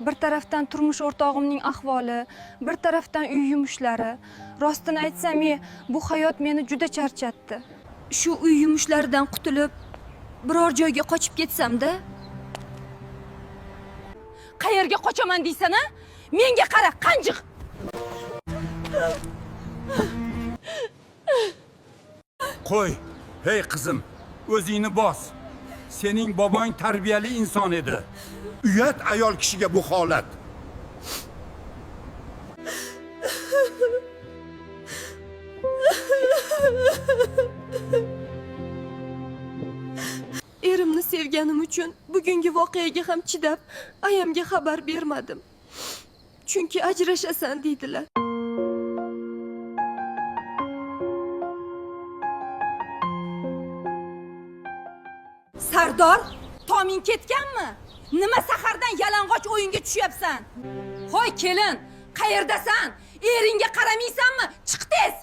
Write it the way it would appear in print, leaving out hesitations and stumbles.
Bir tarafdan turmush o'rtog'imning ahvoli, bir tarafdan uy yumushlari. Rostini aytsam, bu hayot meni juda charchatdi. Shu uy yumushlaridan qutulib, biror joyga qochib ketsamda. Qayerga qochaman deysan a? Menga qara, qanjiq. Qo'y, hey qizim, o'zingni bos. Sening bobong tarbiyali inson edi. Uyat ayol kishiga bu holat. Erimni sevganim uchun bugungi voqeaga ham chidab, ayamga xabar bermadim. Chunki ajrashasan deydilar. Sardor, toming ketganmi? Nima sahardan yalang'och o'yinga tushyapsan? Hoy kelin, qayerdasan? Eringga qaramaysanmi? Chiq tez.